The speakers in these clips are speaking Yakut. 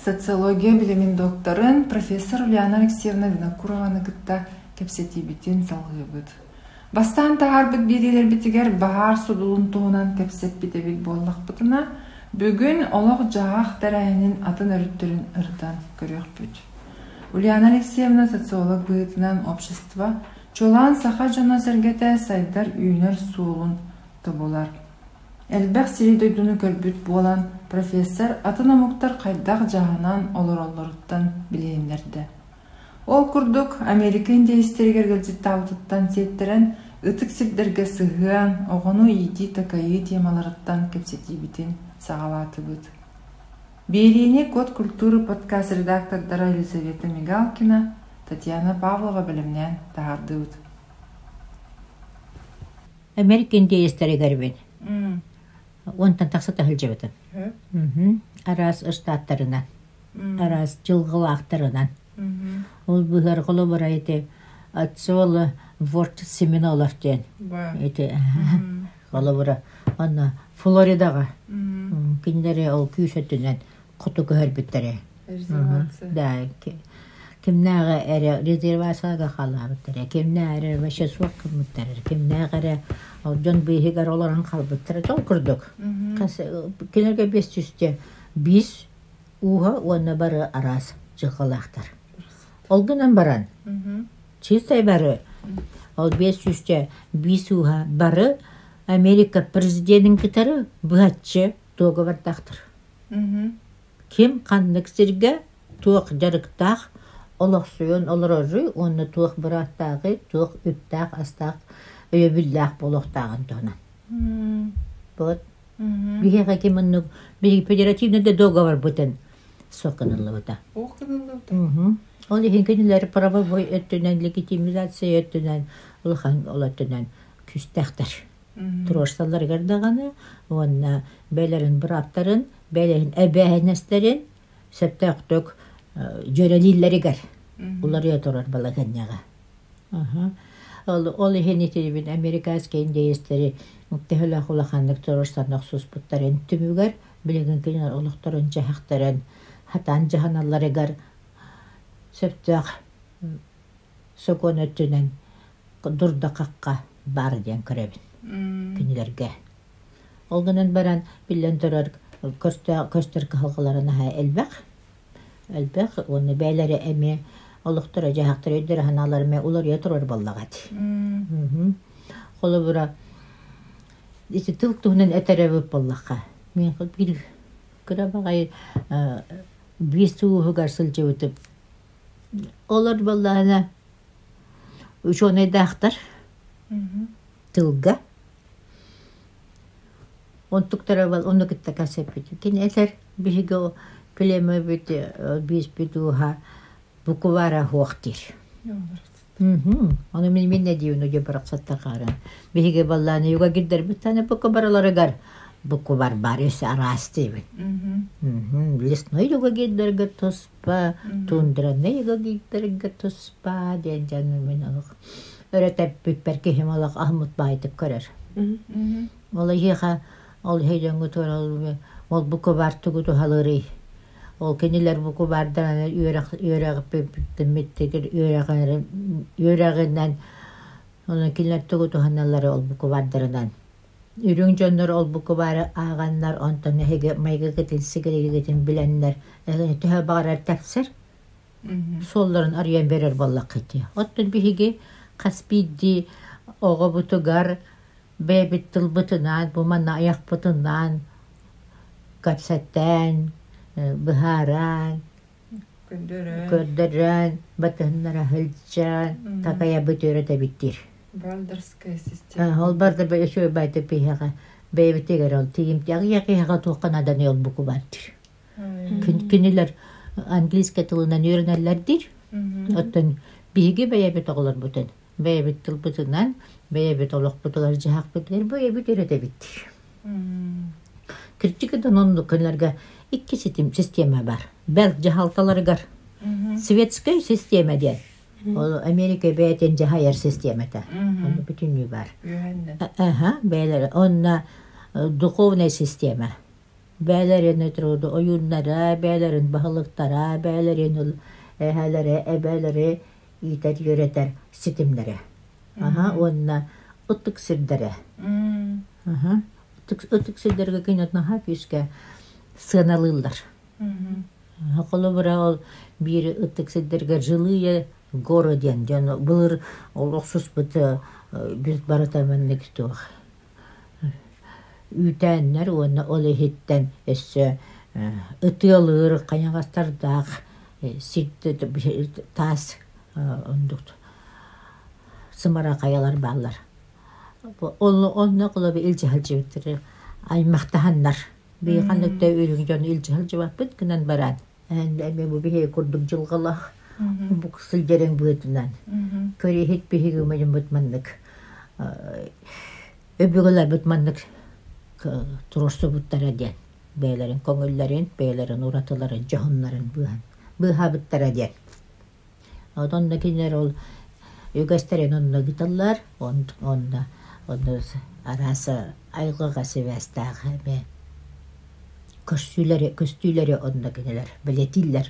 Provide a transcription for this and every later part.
социология билимин докторын, профессор Ульяна Алексеевна Винокурованы кытта кэпсэтиибитин салҕыыбыт. Бастаан таһаарбыт биэриилэрбитигэр баһаар содулун туһунан кэпсэппит эбит буоллахпытына, бүгүн олох-дьаһах тэрээһинин атын өрүттэрин ырытан көрүөхпүт. Ульяна Алексеевна социолог быһыытынан общество, чуолаан саха дьоно-сэргэтэ сайдар-үүнэр суолун тобулар. Элбэх сири-дойдуну көрбүт буолан, профессор атын омуктар хайдах дьаһанан олороллоруттан билиһиннэрдэ. Ол курдук, Америка индейстэригэр ыалдьыттаабытыттан сиэттэрэн, ытык сирдэргэ сыһыан, оҕону иитии-такайыы темаларыттан кэпсэтиибитин саҕалаатыбыт. Биэриини «Код культуры» подкаст редактордара Елизавета Мигалкина, Татьяна Павлова бэлэмнээн таһаардыбыт. Америка индеецтэригэрбин уонтан тахса таһылдьыбытым. Араас штаттарынан, араас дьылҕалаахтарынан. Ол быһар холобура ити отцола Ворд Семенолов диэн ити холобура онно Флоридаҕа кинилэри ол күүс өттүнэн хоту көһөрбүттэрэ. Да, кимнээҕи эрэ резервацияга хаалаабыттара, кимнээҕи эрэ вообще суох гыммыттара, кимнээҕи эрэ ол дьон быыһыгар олорон хаалбыттара дьол курдук. Хас кинилэргэ биэс сүүстэ биис ууһа уонна бары араас дьылҕалаахтар. Ол гынан баран, чистай бары ол биэс сүүстэ биис ууһа бары Америка президенин кытары быһаччы дуогабардаахтар. Ким ханнык сиргэ туох дьарыктаах олохсуйан олороруй уонна туох бырааттааҕый, туох үптээх-астаах өйөбүллээх буолуохтааҕын туһунан. Вот. Биһиэхэ ким оннук биһиги федеративный да договорбытын суох гыныллыбыта. Ох гыныллыбыта. Ол иһин кинилэр правовой өттүнэн, легитимизация өттүнэн, улахан ол өттүнэн күүстээхтэр. Туруорсалларыгар даҕаны уонна бэйэлэрин бырааптарын, бэйэлэрин эбээһинэстэрин сөптөөхтүк дьүөрэлииллэригэр уларыйа турар балаһыанньаҕа. Ол иһин итибин американскай индеецтэри төһөлөөх улаханнык туруорсан охсуспуттарын түмүгэр билигин кинилэр олохторун дьаһахтарын хатаан дьаһаналларыгар сөптөөх сокуон өттүнэн дурда-хахха баар диэн көрөбүн кинилэргэ. Ол гынан баран, биллэн турар, көстөр кыһалҕалара наһаа элбэх. Элбэх уонна бэйэлэрэ эмиэ олохторо-дьаһахтара өйдөрө-санаалара эмиэ уларыйа турар буоллаҕа дии. Холобура, ити тыл туһунан этэр эбит буоллахха, мин биир кыра баҕайы биир сууһугар сылдьыбытым. Олор буоллаҕына учуонайдаахтар тылга. Онтуктара онну кытта кэпсэппитим. Кини этэр биһиги племэбит бииспит ууһа буквара суох диир. Ону мин мин диибин удьа барахсаттар хааран. Биһиги баллааны юга кирдэрбит таны бука бараларыгар буквар бар өссө араас диибин. Лесной юга кирдэргэ туспа, тундранай юга кирдэргэ туспа диэн дьон мин олох өрө тэппиппэр киһим олох аһыммыт баайтык көрөр. Ол эһиэхэ ол иһэ туорал ол букубар тугу туһалыырый? Ол кинилэр букубардан үөрэх үөрэҕиммиттигэр үөрэҕинэн онон кинилэр тугу туһаналлары ол букубардарынан. Үрүҥ дьоннор ол букубары ааҕаннар, онтон эһиги майгыгытын, сигилигитин билэннэр, эһигини төһө баҕарар тэпсэр суолларын арыйан берер буоллаххыт дии. Оттон биһиги хас биирдии оҕобутугар бэйэбит тылбытынан, бу манна айахпытынан кэпсэтэн, быһааран, көрдөрөн, батыһыннара сылдьан, такайабыт үөрэтэбит диир. Бардерская система. Ол барда үчүгэй баайта биһиэхэ бэйэбитигэр ол тиийимтиэх киһиэхэ туохха нааданы ол буку бар диир. Кинилэр английскай тылынан үөрэнэллэр диир. Оттон биһиги бэйэбит оҕолорбутун бэйэбит тылбытынан, бэйэбит олохпутугар дьаһахпытыгар бэйэбит үөрэтэбит диир. Кырдьык да оннук кинилэргэ икки ситим система бар. Бэл дьаһалталарыгар светскай система диэн. Ол Америка бэйэтин дьаһайар системата. Онно бүтүннүү бар. Аха, бэйэлэрэ. Онно духовная система. Бээлэрин өтөрү ойууннара, бээлэрин баһылыктара, бээлэрин эһээлэрэ, эбээлэри иитэр-үөрэтэр ситимнэрэ. Аха уонна ытык сирдэрэ. Аха ытык сирдэргэ кинилэр наһаа күүскэ сыаналыыллар. Холобура ол биир ытык сирдэргэ жилые горы диэн дьон былыр ол охсуспут біз барыта маннык туох үүтээннэр уонна ол иһиттэн өссө ытыалыыр хайаҕастардаах сир таас оннук сымара хайалар бааллар. Онно холобур илдьэ сылдьыбыттар аймахтаһаннар. Биһи ханнык да үрүҥ дьону илдьэ сылдьыбаппыт гынан баран эмиэ бу биһиги курдук дьылҕалаах бу сылдьарын быһыытынан көрүһүт биһиги мунньуммут маннык өбүгэлэрбит маннык туруорсубуттара диэн бэйэлэрин көҥүллэрин бэйэлэрин уратыларын дьоһуннарын быыһан быыһаабыттара диэн Онно кинилэр ол үгэстэрин онно ыыталлар, онно онно араас айылҕаҕа сибээстээх эмиэ көрсүүлэри көстүүлэри онно кинилэр бэлиэтииллэр.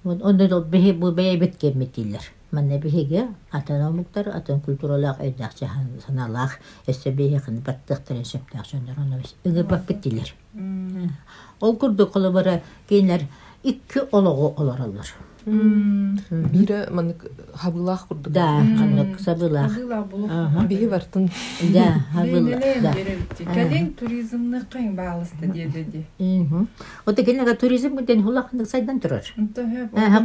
Онно биһи бу бэйэбит кэммит дииллэр. Манна биһиги атын омуктар, атын культуралаах өйдөөх санаалаах өссө биһиэхэ баттыахтарын сөптөөх дьоннор онно ыҥырбаппыт дииллэр. Ол курдук холобура кинилэр икки олоҕу олороллор. Биирэ маннык хабыылаах курдук. Да, ханнык сабыылаах. Биһи бартын. Да, хабыылаах. Да. Кэлин туризмны кайын баалыста диэди ди. Ота кинилерге туризм ден хулахнык сайдан турар.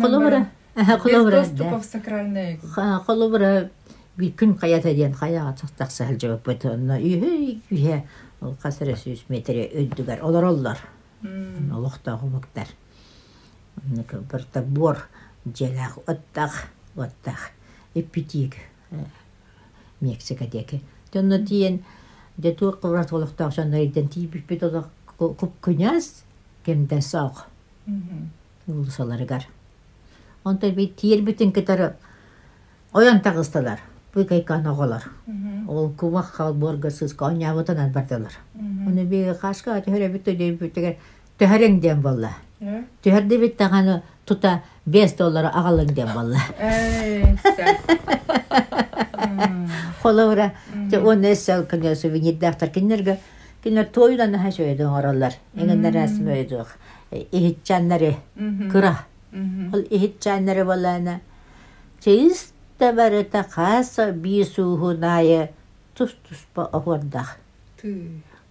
Холобура, холобура, Без доступа в сакральное. Холобура, биир күн хайата диэн хайаҕа тахса сылдьыбыппыт. Онно үһэ үһэ ол хас эрэ сүүс миэтэрэ үрдүгэр олороллор. Олохтоох омуктар. Барыта буор дьиэлээх оттаах, уоттаах иппитиик Мексика диэки. Онно тиийэн дьэ туох курат олохтоох дьоннор ирдэн тиийбиппит олох куп-куньаас кэмдэ суох уулуссаларыгар. Онтон бит тиэрбитин кытары ойон таҕыстылар быыкайкаан оҕолор. Ол кумах халбуорга сыыска оонньообутунан бардылар. Ону биһиги хааска түһэрэбит өйдөбүтүгэр түһэриҥ диэн буолла. Түһэрдибит даҕаны тута 5 доллары аҕалыҥ диэн буолла. Холобура, уонна өссө сувенирдаахтар кинилэргэ кинилэр туойунан наһаа үчүгэйдик оҥороллор. Эҥиннэр өйдүөх иһитчээннэри кыра. Ол иһитчээннэри буоллаҕына чыыс да барыта хас биир сууһун аайы тус-туспа оһуордаах.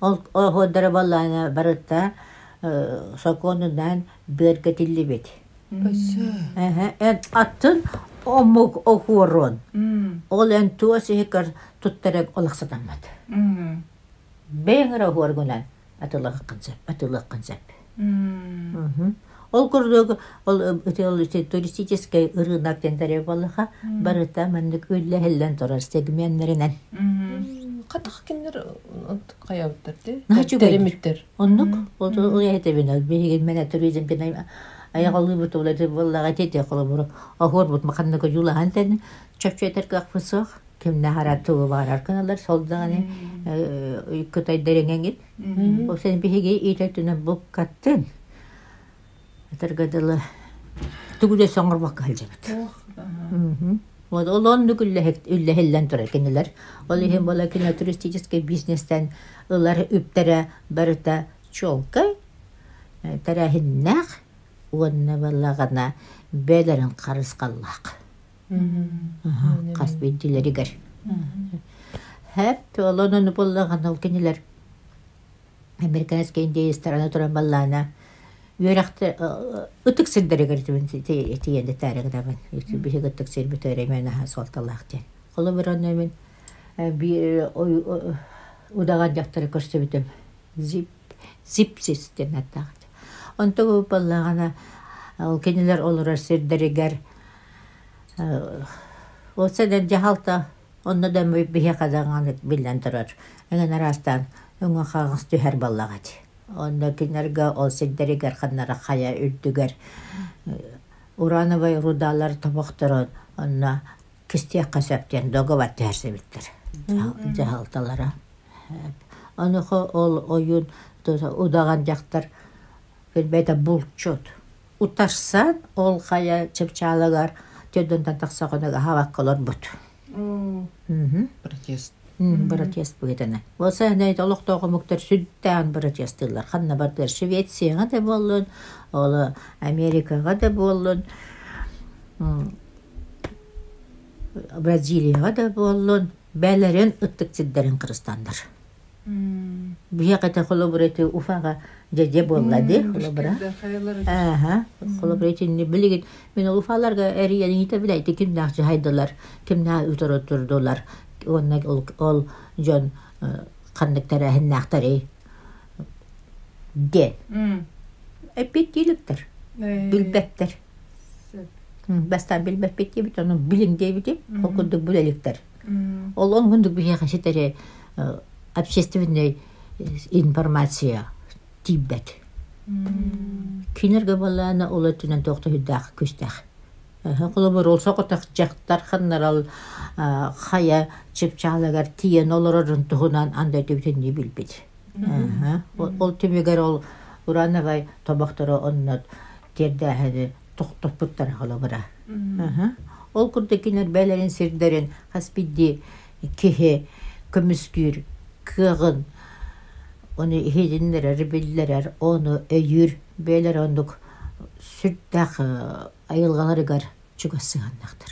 Ол оһуордара буоллаҕына барыта сокуонунан быаргэтиллибит. Атын омук оһуорун ол эн туос иһигэр туттарар олохсутаммат. Бэйэҥ эрэ оһуоргунан атылыаххын сөп, атылыаххын сөп. Ол курдук ол туристическай ырыынак диэн тэрил буоллаха барыта маннык үллэһиллэн турар сегменнэринэн. Хатах кинилэр хайабыттар ти? Тэримиттер. Оннук. Ол этэбин биһиги мене туризм кенай аягалыыбыт улаты буоллаҕа тете холобур оһуорбут маханнык жулахан тен чөпчөтөр кыахпыт суох кимнэ хара тугу баарар кыналар сол даҕаны кытайдарыҥ Ол сен биһиги иитэ буккаттын этэргэ дылы тугу да соҥорбокко сылдьабыт. Вот ол оннук үллэһиллэн турар кинилэр. Ол иһин буола кинилэр туристическай бизнестэн ылар үптэрэ барыта чуолкай, тэрээһиннээх уонна буоллаҕына бэйэлэрин харысхаллаах. Хас биирдиилэригэр. Хэп олонон буоллаҕына ол кинилэр американскай индеецтэр аны туран баллаана үөрэхтэ ытык сирдэригэр тиийэн этээри гынабын. Биһиги ытык сирбит өрөмүөн аһа суолталаах диэн. Холобур онно мин биир удаҕан дьахтары көрсүбүтүм. Зип зипсис диэн ааттаах. Онто буоллаҕына ол кинилэр олорор сирдэригэр Ол сэнэр дьаһалта онно да биһиэхэ даҕаны биллэн турар эҥин араастаан өҥө-хаҥас түһэр буоллаҕа дии. Онно кинилэргэ ол сирдэригэр ханнара хайа үрдүгэр урановай рудалар тобохторун онно кистиэххэ сөп диэн договор түһэрсибиттэр дьаһалталара. Онуоха ол ойуун удаҕан дьахтар билбэтэ булчут. Утарсан ол хайа чыпчаалыгар төрдүнтэн тахсаҕына аһаабакка олорбут. Протест. Протест быһыытынан. Ол сайын олохтоох омуктар сүрдээн протестыыллар. Ханна бардылар Швецияҕа да буоллун, ол Америкаҕа да буоллун, Бразилияҕа да буоллун, бэйэлэрин ытык сирдэрин кырыстаннар. Биһиэхэ ити холобура ити Уфаҕа дьэдьэ буолла дии холобура. Ааһа, холобура итинни билигин мин ол Уфаларга эрийэн ыйытабын ити кимнээх дьаһайдылар, кимнээх утары турдулар уонна ол, ол дьон ханнык тэрээһиннээхтэрий диэн. Эппиэттииликтэр, билбэттэр. Бастаан билбэппит диэбит, ону билиҥ диэбитим, ол курдук билэ иликтэр. Ол он курдук биһиэхэ ситэри общественнай информация тиийбэт. Кинилэргэ буоллаҕына ол өттүнэн туох да сүрдээх күүстээх. Холобур, ол соҕотох дьахтар ханнарал хайа чыпчаалыгар тиийэн олорорун туһунан анда бүтүннүү билбит. Ол түмүгэр ол урановай тобохторо онно тиэрдээһини тохтоппуттара холобура. Ол курдук кинилэр бэйэлэрин сирдэрин хас биирдии киһи көмүскүүр кыаҕын ону иһитиннэрэр, биллэрэр, ону өйүүр бэйэлэрэ оннук сүрдээх айылҕаларыгар чугас сыһыаннаахтар.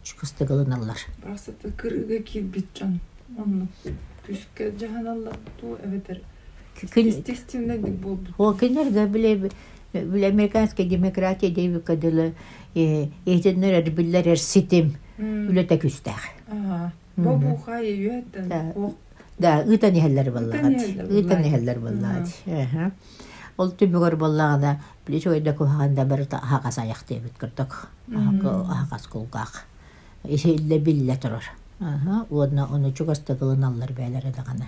Чугастык ылыналлар. Барахсаттар кырыыга киирбит дьон оннук күүскэ дьаһаналлар дуу эбэтэр естественнэйдик буолбут. Ол кинилэргэ били били американская демократия диэбиккэ дылы иһитиннэрэр биллэрэр ситим үлэтэ күүстээх. Бобуха өйүөттэн Да, ыытан иһэллэр буоллаҕат. Ыытан иһэллэр буоллаҕат. Ол түмүгэр буоллаҕына, били үчүгэй да куһаҕан да барыта аһаҕас айах диэбит курдук. Аһаҕас кулгаах. Иһиллэ биллэ турар. Уонна ону чугастык ылыналлар бэйэлэрэ даҕаны.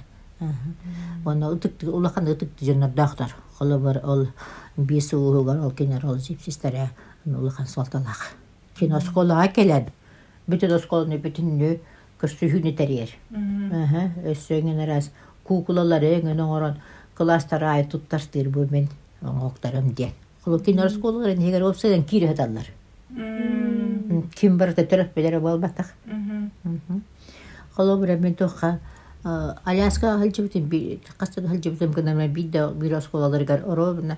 Уонна ытык улахан ытык дьоннордоохтор. Холобур, ол биир ууһугар ол кинилэр ол сипсистэрэ улахан суолталаах. Кини оскуолаҕа кэлэн, бүтүн оскуоланы бүтүннүү көрсүһүүнү тэрийэр. Өссө эҥин араас куукулалары эҥин оҥорон кылаастары аайы туттартыыр бу мин оҥоһуктарым диэн. Холобур, кинилэр оскуолаларын иһигэр уопсайынан киирэ сыталлар. Ким барыта төрөппүлэрэ буолбатах. Холобура, мин туохха Аляскаҕа сылдьыбытым, хаста да сылдьыбытым гынан биир да биир оскуолаларыгар оруобуна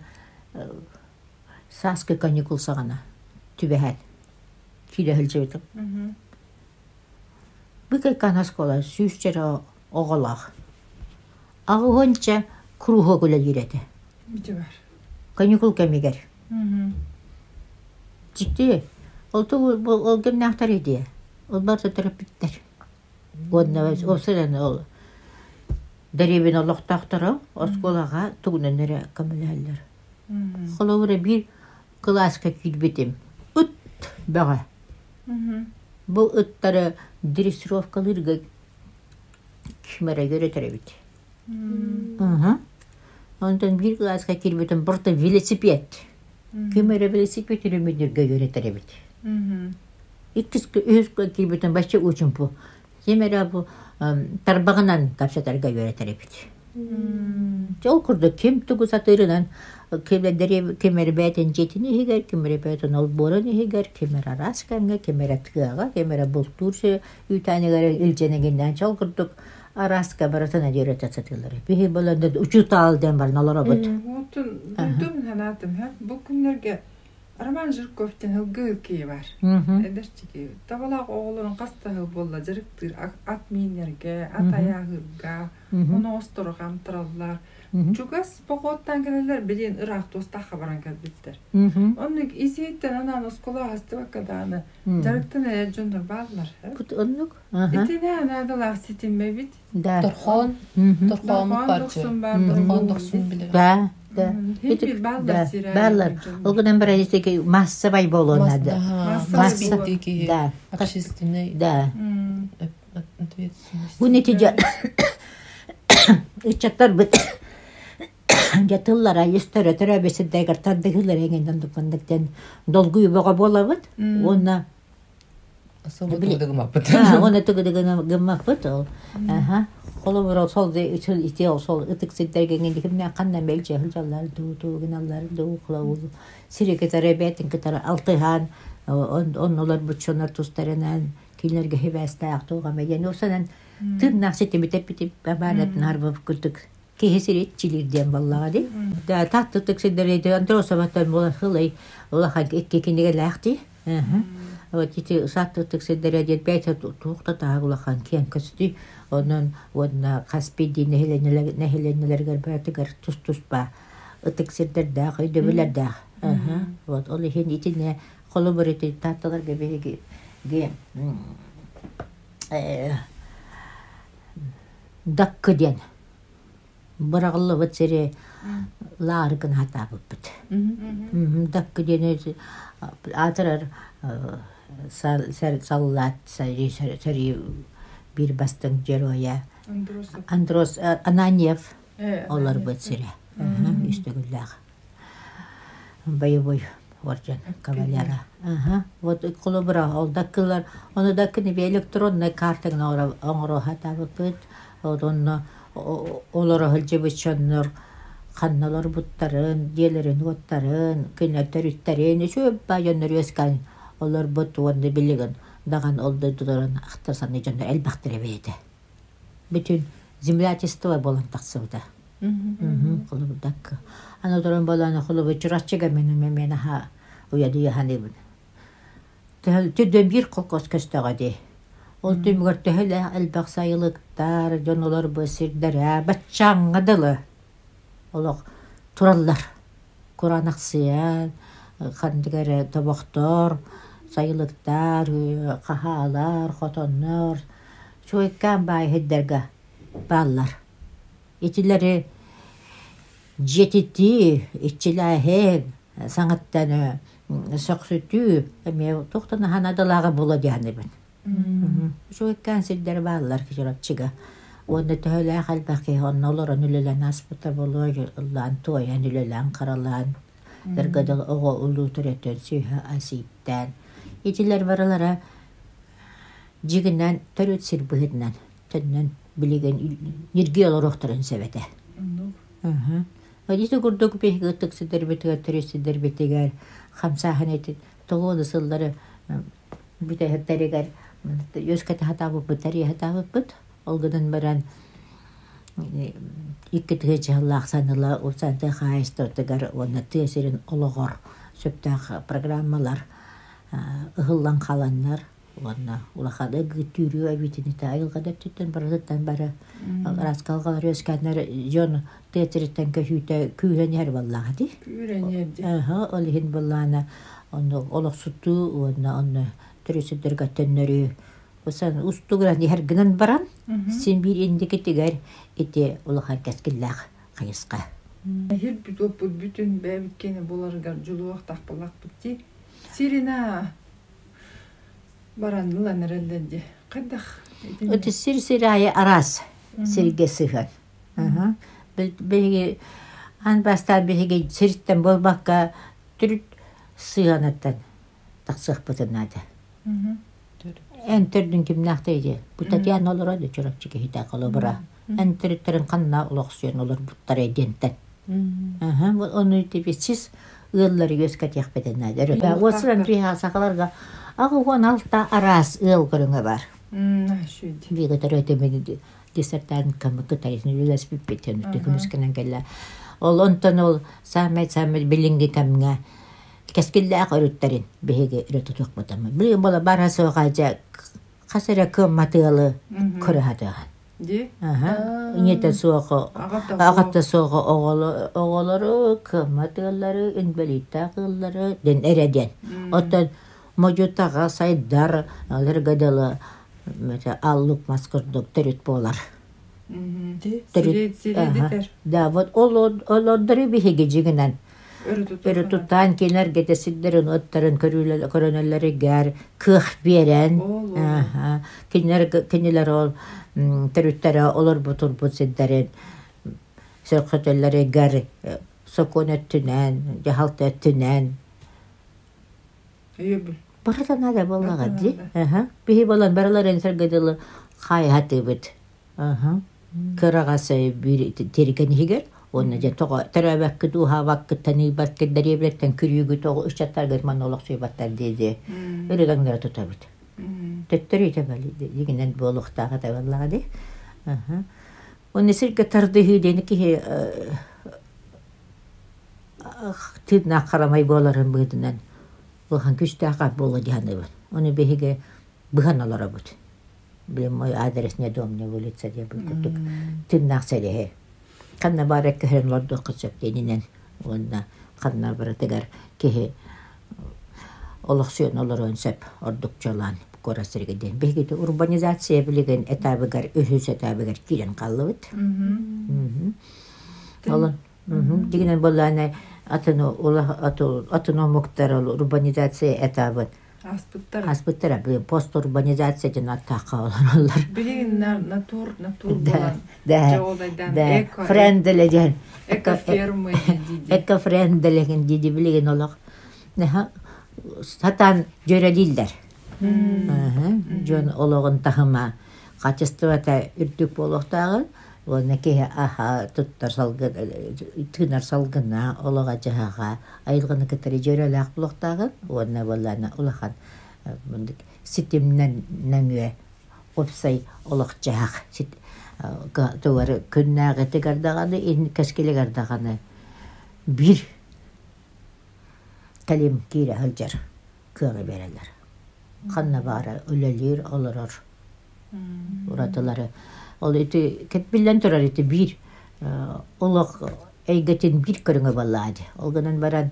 сааскы каникул саҕана түбэһэн киирэ сылдьыбытым. Быкайкаан оскуола сүүсчэрэ оҕолоох. Аҕыһуонча куруһуок үлэлиир этэ. Каникул кэмигэр. Дьикти. Ол ол кэмнээхтэр дии. Ол барыта төрөппүттэр. Уонна уопсайынан ол дэриэбинэ олохтоохторо оскуолаҕа тугунан эрэ көмөлөһөллөр. Холобура биир кылааска киирбитим. Ыт бөҕө. Бу ыттары дрессировкалыырга ким эрэ үөрэтэр эбит. Онтон биир кылааска киирбитим просто велосипед. Ким эрэ велосипед үрүмүнүргэ үөрэтэр эбит. Иккис үһүс киирбитим вообще учумпу. Ким эрэ бу тарбаҕынан кэпсэтэргэ үөрэтэр эбит. Ол курдук ким тугу сатыырынан ким ким эрэ бэйэтин дьиэтин иһигэр, ким эрэ бэйэтин олбуорун иһигэр, ким эрэ араас кэмҥэ, ким эрэ тыаҕа, ким эрэ бултуур үүтээнигэр илдьэн эҥиннээн ол курдук арааска барытын үөрэтэ сатыыллар. Биһи буолан учуутал диэн баран олоробут. Оттон дойдум санаатым, бу күннэргэ Роман Жирков диэн ылгы киһи бар. Эдэрчики. Табалаах оҕолорун хас да сыл буолла дьарыктыыр ат мииннэргэ, ат айааһыырга, оноҕостору хаамтараллар. Чугас походтаан кэлэллэр, билигин ыраах туостаахха баран кэлбиттэр. Оннук ис-иһиттэн анаан оскуола аһастыбакка даҕаны дьарыктан эрэр дьоннор бааллар. Оннук. Итини наадалаах ситиммэбит. Да. Торхон, торхоомут барчы. Торхон дохсун билэр. Да, да. Да, бааллар. Ол гынан баран ити массовай буолуон наада. Масса да. Общественный. Да. Ответственность. Бу нэтиже ыччаттарбыт дьэ тыллара истэрэ төрөөбүт сирдэригэр тардыһыылара эҥиннэн дукканныктан долгуйуу бөҕө буолабыт уонна Особо тугу да гыммаппыт. Уонна тугу да гыммаппыт ол. Холобура сол ити сол ытык сирдэргэ кимнээх ханна мэлдьи сылдьаллар дуу, тугу гыналлар дуу, холобур сири кытары бэйэтин кытары алтыһан, оннулар буччунар тустарынан кинилэргэ сибээстээх туох эмэ диэн уопсайынан тыыннаах ситими тэппитим баанатын арбап курдук киһи сири чилиир диэн буоллаҕа дии. Да таттытык сирдэри Андросоваттан буолан сылай улахан икки кинигэлээх дии. Вот ити сааттытык сирдэрэ диэн бэйэтэ туох да таах улахан киэҥ көстүү. Онон уонна хас биирдии нэһилиэнньэлэригэр барытыгар тус-туспа ытык сирдэрдээх, өйдөбүллэрдээх. Вот ол иһин итиннэ холобур ити таатталарга биһиги Даккы диэн быраҕыллыбыт сири лаары гына сатаабыппыт. Даккы диэн аатырар саллаат сэрии биир бастыҥ дьоруойа Андрос Ананьев олорбут сирэ. Үс төгүллээх боевой орден кавалера. Вот холобура ол даккылар ону даккыны электроннай картаҥа оҥоро сатаабыппыт. Онно олоро сылдьыбыт дьоннор ханна олорбуттарын, дьиэлэрин-уоттарын, кинилэр төрүттэрин үчүгэй баай дьоннор үөскээн олорбут уонна билигин даҕаны ол дойдуларын ахтар саныы дьоннор элбэхтэрэ бэйэтэ. Бүтүн землячество буолан тахсыбыта. Холобурдакка. Аны туран буолан холобур Чурапчыга мин эмиэ наһаа уйадыйа саныыбын. Төрдүөн биир холкуос көстөҕө дии. Ол түмүгэр төһө элбэх сайылыктар, дьон олорбут сирдэрэ баччааҥҥа дылы олох тураллар. Кураанахсыйан, ханнык эрэ тобохтор, сайылыктар, хаһаалар, хотоннор чуойкаан баай сирдэргэ бааллар. Итилэри дьиэтитии, иччилээһин, саҥаттан сөхсүтүү эмиэ туохтан аһанадалааҕа буолуо диэхинибин. Үчүгэйкээн сирдэр бааллар Чурапчыга. Уонна төһөлөөх элбэх киһи онно олорон үлэлээн ааспыта буолуо, ыллаан туойан, үлэлээн харалаан, эргэ дылы оҕо улуу төрөтөн, сүөһү ас ииттээн. Итилэр барылара дьигинэн төрүт сир быһыытынан төннөн билигин ньиргий олоруохтарын сөп этэ. Ити курдук биһиги ытык сирдэрбитигэр, төрүт сирдэрбитигэр хамсааһын ити тоҕуону сыллары бүтэһиктэригэр үөскэтэ сатаабыппыт, тэрийэ сатаабыппыт. Ол гынан баран икки тыһыынча сыллаах саныла тыа хаһаайыстыбатыгар уонна тыа сирин олоҕор сөптөөх программалар ыһыллан хааланнар уонна улахан ыгыы-түүрүү эбиитин ити айылҕа да өттүттэн барытыттан бары араас кыһалҕалар үөскээннэр дьон тыа сириттэн көһүүтэ күүһүрэн иһэр буоллаҕа дии. Күүрэн иһэр дии. Ол иһин буоллаҕына онно олохсутуу уонна онно төрүт сирдэргэ төннөрүү устугуран иһэр гынан баран син биир инникитигэр ити улахан кэскиллээх хайысха. Эһир оппут бүтүн бэйэбит киэнэ буоларыгар дьулуохтаах буоллахпыт дии. Сирина баран ылан эрэллэр дии. Хайдах Ити сир-сир аайы араас сиргэ сыһыан. Биһиги аан бастаан биһиги сириттэн буолбакка төрүт сыһыаныттан тахсыахпытын наада. Эн төрдүн кимнээхтэй дии? Бу Татьяна олорор да Чурапчы киһитэ холобура. Эн төрүттэрин ханна олохсуйан олорбуттара диэнтэн. Ону ити сис ыаллары үөскэтиэхпитин наада. Уосуран биһиэхэ сахаларга 86 араас ыал көрүҥэ бар. Бигэ төрөөтөмүн диссертант кытарысын үлэлэспиппит көмүскэнэн кэллэ. Ол онтон ол саамай-саамай билиҥҥи кэмҥэ кэскиллээх өрүттэрин биһиги өрө тутуохпутаммыт. Билигин буола бара суоҕа дьэ хас эрэ кыаммат ыалы көрө сатыаҕын. Дии? Ийэтэ суох, аҕата суох оҕолору, кыаммат ыаллары, инбэлииттээх ыаллары диэн эрэ диэн. Оттон модьу-таҕа сайдар, аларга дылы аллук мас курдук төрүт буолар. Төрүт. Да, вот олордору биһиги дьигинэн өрө тутаан кинилэргэ сирдэрин уоттарын көрөнөллөрүгэр кыах биэрэн кинилэр кинилэр ол төрүттэрэ олорбут турбут сирдэрин сөрхөтөллөрүгэр сокуон өттүнэн дьаһалта өттүнэн барыта наада буоллаҕа дии биһи буолан барыларын сэргэ дылы хаайа сатыыбыт. Кыраҕас биир тиэргэн иһигэр уонна дьэ тоҕо төрөөбөккүт, ууһаабаккыт, таныйбаккыт, дэриэбинэттэн күрүүгүт, оҕо ыччаттаргыт манна олохсуйбаттар дии-дии ырыгаҥнара тутабыт. Төттөрү итэбэл дигинэн буолуохтаах этэ буоллаҕа дии. Уонна сиргэ тардыһыы диэни киһи тыыннаах харамай буоларын быһыытынан улахан күүстээх ат буолуо дии саныыбын. Ону биһиги быһан олоробут. Блин, мой адрес не дом, не улица диэн курдук тыыннаах сэлиһи. Ханна баар көһөрөн олордуохха сөп диэнинэн уонна ханна барытыгар киһи олохсуйан олоруон сөп ордук чуолаан куорат сиригэр диэн. Биһиги урбанизация билигин этабыгар үһүс этабыгар киирэн хааллыбыт. Ол дигинэн буоллаана атын атын омуктар ол урбанизация этабын Аспыттар. Аспыттара постурбанизация диэн аттаахха олороллор. Билигин натур натур буолан Да, да, эко френделе диэн. Экоферма диди. Экофренделеген диди билигин олох. Сатаан дьөрөлииллэр. Дьон олоҕун таһыма качествота үрдүк буолуохтааҕын уонна киһи аһа туттар салгын тыынар салгына олоҕо дьаһаҕа айылҕаны кытары дьөрөлөөх буолуохтааҕын уонна буоллаана улахан ситимнэн нөҥүө уопсай олох-дьаһах тугары күннээҕитигэр даҕаны кэскилигэр даҕаны биир кэлим киирэ сылдьар кыаҕы биэрэллэр. Ханна баара үлэлиир, олорор уратылары. Ол ити биллэн турар ити биир олох эйгэтин биир көрүҥэ буоллаҕа дии. Ол гынан баран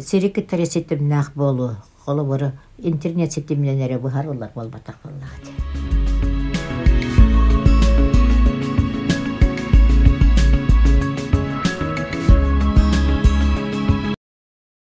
сири кытары ситимнээх буолуу, холобура, интернет ситиминэн эрэ быһарыллар буолбатах буоллаҕа дии.